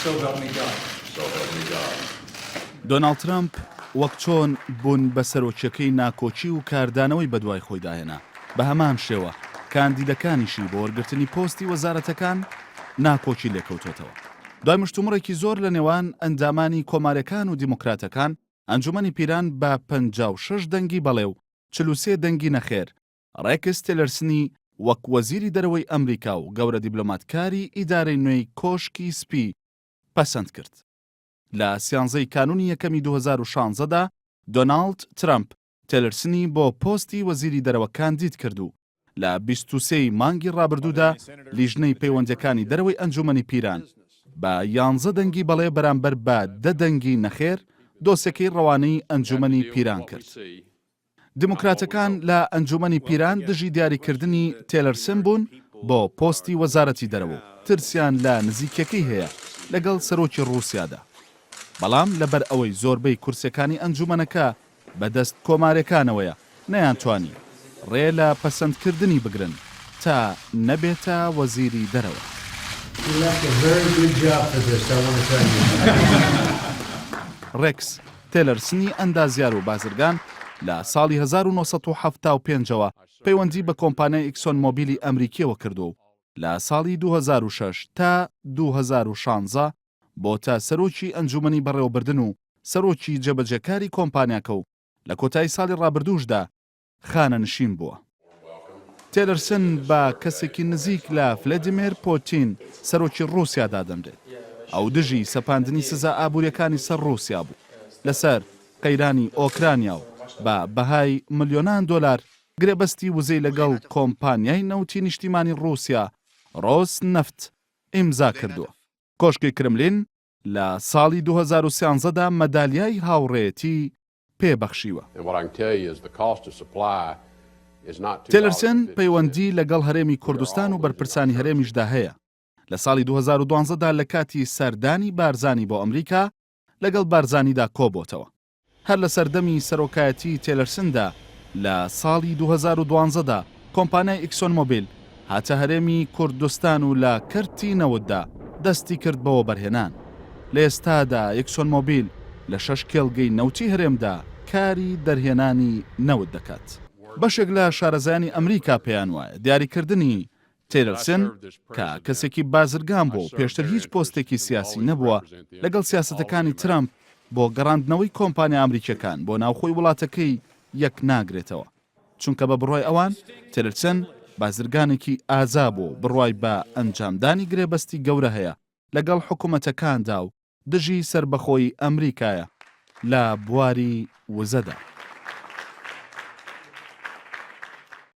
So help me God. So help me God. دۆناڵد ترەمپ وەک چۆن بوون بە سەرۆکیەکەی ناکۆکی و کاردانەوەی بەدوای خۆیدا هێنا، بە هەمان شێوە کاندیدەکانیشی بۆ وەرگرتنی پۆستی وەزارەتەکان ناکۆکی لێکەوتۆتەوە. دوای مشتومڕێکی زۆر لە نێوان ئەندامانی کۆمارەکان و دیموکراتەکان، ئەنجومەنی پیران بە 56 دەنگی بەڵێ و 43 دەنگی نەخێر ڕێکس تێلەرسنی وەک وەزیری دەرەوەی ئەمریکا و گەورە دیبلۆماتکاری ئیدارەی نوێی کۆشکی سپی پەسەند کرد. لە سیانزەی کانوونی یەکەمی 2016 دا دۆناڵد ترەمپ تێلرسنی بۆ پۆستی وەزیری دەرەوە کاندید کرد و لە 23 ی مانگی ڕابردوودا لیژنەی پەیوەندیەکانی دەرەوەی ئەنجومەنی پیران بە یانزە دەنگی بەڵێ بەرامبەر بە دە دەنگی نەخێر دۆسێکەی ڕەوانەی ئەنجومەنی پیران کرد. دیموکراتەکان لە ئەنجومەنی پیران دژی دیاریکردنی تێلەرسن بوون بۆ پۆستی وەزارەتی دەرەوە و ترسیان لە نزیکیەکەی هەیە لەگەڵ سەرۆکی ڕووسیادا. بەڵام لەبەر ئەوەی زۆربەی کورسیەکانی ئەنجومەنەکە بەدەست کۆمارێکانەوەیە نەیانتوانی ڕێ لە پەسەندکردنی بگرن تا نەبێتە وەزیری دەرەوە. ڕێکس تێلەرسنی ئەندازیار و بازرگان لە ساڵی 1975 ەوە پەیوەندی بە کۆمپانیای ئیکسۆن مۆبیلی ئەمریکیەوە کردووە و لە ساڵی 2006 تا 2016 بۆتە سەرۆکی ئەنجومەنی بەڕێوەبردن و سەرۆکی جێبەجێکاری کۆمپانیاکە و لە کۆتایی ساڵی ڕابردووشدا خانەنشین بووە. تێلەرسن بە کەسێکی نزیک لە فلەدیمێر پۆتین سەرۆکی ڕووسیا دادەنرێت. ئەو دژی سەپاندنی سزا ئابوورییەکانی سەر ڕووسیا بوو لەسەر قەیرانی ئۆکرانیا و بە بەهای ملیۆنان دۆلار گرێبەستی وزەی لەگەڵ کۆمپانیای نەوتی نیشتیمانی ڕووسیا ڕۆس نەفت ئیمزا کردووە. کۆشکی کرملین لە ساڵی 2013 دا مەدالیای هاوڕێیەتی پێ بەخشیوە. تێلەرسن پەیوەندی لەگەڵ هەرێمی کوردستان و بەرپرسانی هەرێمیشدا هەیە. لە ساڵی 2012 دا لە کاتی سەردانی بارزانی بۆ ئەمریکا لەگەڵ بارزانیدا کۆبۆتەوە. هەر لە سەردەمی سەرۆکایەتی تێلەرسندا لە ساڵی 2012 دا کۆمپانیای ئیکسۆن مۆبیل هاتە هەرێمی کوردستان و لە کەرتی نەوتدا دەستی کرد بە وەبەرهێنان. لە ئێستادا ئێکسۆن مۆبیل لە شەش کێڵگەی نەوتی هەرێمدا کاری دەرهێنانی نەوت دەکات. بەشێک لە شارەزایانی ئەمریکا پێیانوایە دیاریکردنی تێلرسن کە کەسێکی بازرگان بووە و پێشتر هیچ پۆستێکی سیاسی نەبووە، لەگەڵ سیاسەتەکانی ترەمپ بۆ گەڕاندنەوەی کۆمپانیا ئەمریکییەکان بۆ ناوخۆی وڵاتەکەی یەکناگرێتەوە. چونکە بە بڕوای ئەوان تێلرسن بازرگانێکی ئازا بووە و بڕوای بە ئەنجامدانی گرێبەستی گەورە هەیە لەگەڵ حکومەتەکاندا و دژی سەربەخۆیی ئەمریکایە لە بواری وزەدا.